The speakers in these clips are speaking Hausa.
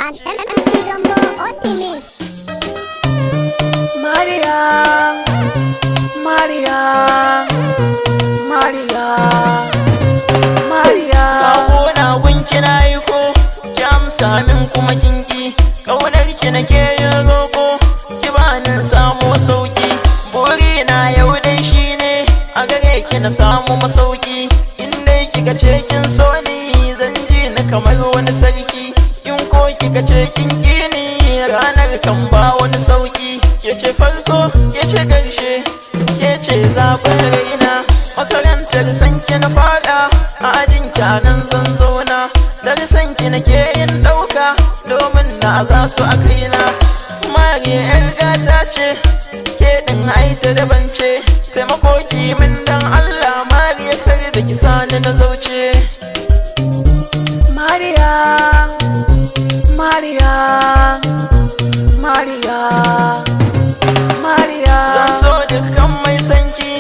And MC Gambo Optimist. Maria, Maria, Maria, Maria. Sako na gunki na yi ko, ki amsa min kuma kinki. Ƙaunar ki nake yin roko, ki bani samu sauki. Buri na yau dai shine a gare ki na samu masauki. In dai kika ce kin so ni, zan ji ni kamar wani sarki. In ko kika ce kin ƙi ni, ranar kan ba wani sauki. Ke ce farko, ke ce ƙarshe, ke ce zaɓin raina. Makarantar sanki na fada, a ajin nan zan zauna. Darsan ki nake yin ɗauka, domin na za su a kaina. Mariya yar gata ce, ke ɗin aita daban ce. Taimako ki min dan Allah, Mariya, kar da ki sani na zauce. Maria, Maria, Maria, Maria. Zan so dukkan mai sanki,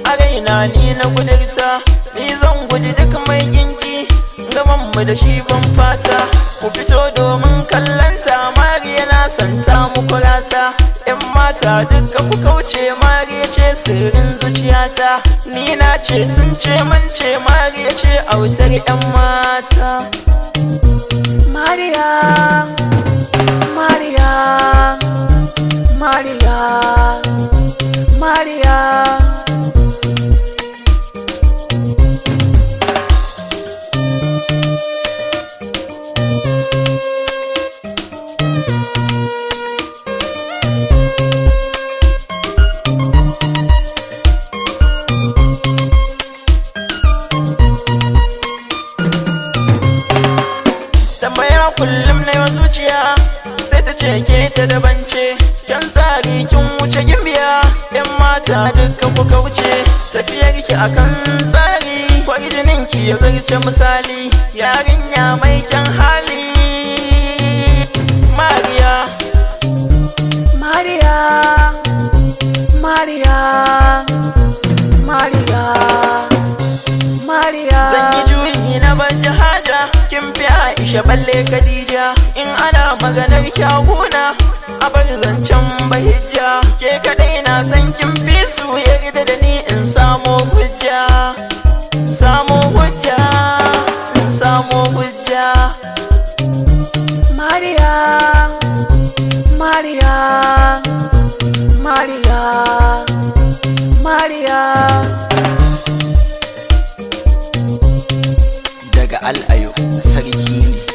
a raina ni na gudurta. Ni zan guji duk mai kinki, gaman mu da shi ban fata. Ku fito domin kallanta, Mariya na santa muku rata. Yan mata duka ku kauce, Mariya ce sirrin zuciyata. Ni na ce sun ce man ce, Mariya ce autar yan mata. Maria, Maria, Maria, Maria. Tambaya kullum na yau zuciya sai ta ce ke ta daban ce. Kyan tsari kin wuce gimbiya, yan mata duka ku kauce. Tafiyar ki akan tsari, kwarjinin ki ya zarce misali. Yarinya mai kyan hali, Mariya. Maria, Maria, Maria, Maria. Zan yi juyi na ban haja, kin fi Aisha balle Khadija. In ana maganar kyawuna, a bar zancen bahijja. Ke kadai na san kin fi su, yarda da ni in samo hujja. Samo hujja, in samo hujja. Maria, Maria, Maria, Maria. Daga Al'ayo Sarki ne.